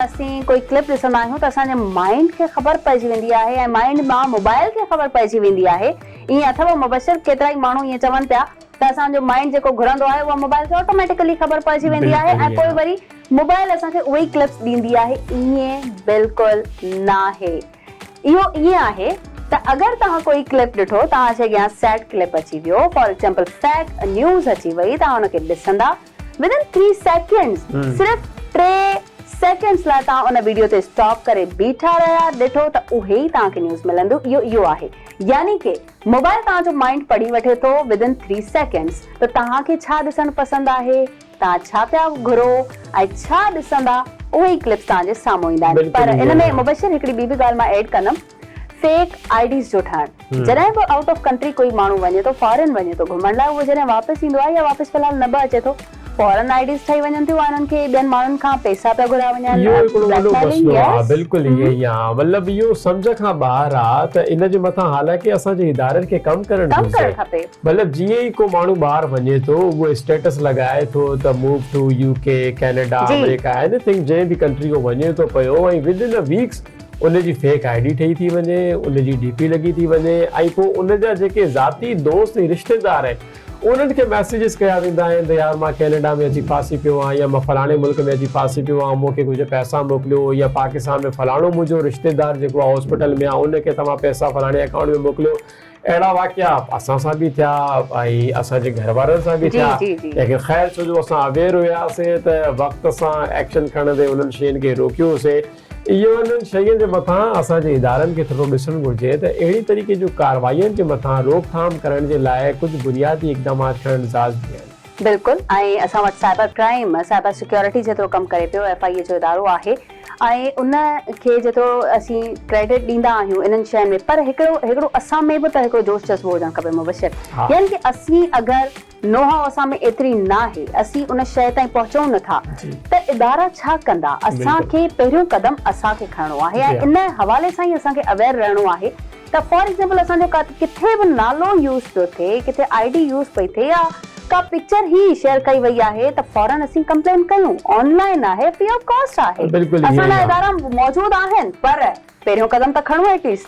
اسين ڪوئي ڪلپ ڏسندا آهيون ته اسان جي مائنڊ کي خبر پئجي ويندي آهي ۽ مائنڊ مان موبائل کي خبر پئجي ويندي آهي. ائين اٿو مبشر؟ ڪيترائي ماڻهو ائين چون پيا ته اسان جو مائنڊ جيڪو گهرندو آهي اها موبائل کي آٽوميٽيڪلي خبر پئجي ويندي آهي بلڪل ۽ پوء ائين. وري موبائل اسان کي اهي ئي ڪلپس ڏيندي آهي. ائين بلڪل ناهي. اهو ائين آهي ته اگر توهان ڪوئي ڪلپ ڏٺو توهان جي اڳيان سيڊ ڪلپ اچي ويو فار ايگزامپل فيڪ نيوز اچي وئي توهان ان کي ڏسندا ود ان ٿري سيڪنڊز صرف ٽي سيڪنڊز لاء توهان ان ويڊيو تي اسٽاپ ڪري بيٺا رهيا ڏٺو ته اهي ئي توهان کي نيوز ملنديون اهو اهو آهي يعني ڪي موبائل توهان جو مائنڊ پڙهي وٺي ٿو ود ان ٿري سيڪنڊز ته توهان کي ڇا ڏسڻ پسند آهي توهان ڇا پيا گهرو ۽ ڇا ڏسندا اهي ئي ڪلپس توهان جي سامهون ايندا آهن پر ان ۾ مبشر هڪڙي ٻي به ڳالهه مان ايڊ ڪندم فيڪ I Ds جو ٺهڻ جڏهن به آئوٽ آف ڪنٽري ڪوئي ماڻهو وڃي ٿو فارين وڃي ٿو گهمڻ لاء اهو جڏهن واپس ايندو آهي يا واپس في الحال نه به اچي ٿو فورن I Ds ٺهي وڃن ٿيون ۽ انهن کي ٻين ماڻهن کان پئسا پيا گهريا وڃن اهو هڪڙو بليڪ وڏو ميلنگ مسئلو آ يس بلڪل ائين ئي آ مطلب اهو سمجهه کان ٻاهر آ ته ان جي مٿان حالانڪه اسان جي ادارن کي ڪم ڪرڻ ڪم گهرجي ڪرڻ کپي. مطلب جيئن ئي ڪو ماڻهو ٻاهر وڃي ٿو اهو اسٽيٽس لڳائي ٿو ته move to U K Canada جي. آمريڪا ايني ٿنگ جنهن به ڪنٽري هو وڃي ٿو پيو ۽ ود ان ا ويڪس ان جي فيڪ I D ٺهي ٿي وڃي، ان جي ڊي پي لڳي ٿي وڃي ۽ پوء ان جا جيڪي ذاتي دوست ۽ رشتيدار آهن انهن کي ميسيجز ڪيا ويندا آهن ته يار مان ڪينيڊا ۾ اچي ڦاسي پيو آهيان يا مان فلاڻي ملڪ ۾ اچي ڦاسي پيو آهيان مون کي ڪجهه پئسا موڪليو يا پاڪستان ۾ فلاڻو منهنجو رشتيدار جيڪو آهي هاسپيٽل ۾ آهي ان کي توهان پئسا فلاڻي اڪائونٽ ۾ موڪليو. اهڙا واقعا اسان سان به ٿيا ۽ اسان جي گهر وارن سان به ٿيا ليڪن خير ڇو جو اسان اويئر هياسين ته وقت سان ايڪشن کڻندي انهن شين کي روڪيوسين. اهو انهن شين جي مٿان اسان جي ادارن کي ٿورو ڏسڻ گهرجي ته اهڙي طريقي جون ڪارروائين جي مٿان روڪٿام ڪرڻ جي لاء ڪجهه بنيادي اقدامات کڻڻ لازمي آهن. بلڪل ۽ اسان وٽ سائبر ڪرائيم، سائبر سيڪيورٽي جيترو ڪم ڪري پيو ايف I اي جو ادارو آهي ۽ ان کي جيترو اسين ڪريڊٽ ڏيندا آهيون انهن شين ۾ پر هڪڙو هڪڙو اسان ۾ به ته هڪڙو جوش جذبو هجڻ کپي مبشر يعني ڪي اسين اگر نوحه اسان ۾ ايتري ناهي، اسين ان شيء تائين پهچون نه ٿا ته ادارا ڇا ڪندا؟ اسان کي پهريون قدم اسان کي کڻڻو آهي ۽ ان حوالي سان ئي اسان کي اويئر رهڻو آهي ته فار ايگزامپل اسان جو ڪٿي به نالو يوز پيو ٿئي، ڪٿي I D use پئي ٿئي يا ڪا پڪچر ئي شيئر ڪئي وئي آهي ته فورن اسين ڪمپلين ڪيون، آن لائين آهي، فري آف ڪاسٽ آهي، اسان لاء ادارا موجود آهن پر پهريون قدم ته کڻون ايٽ ليسٽ.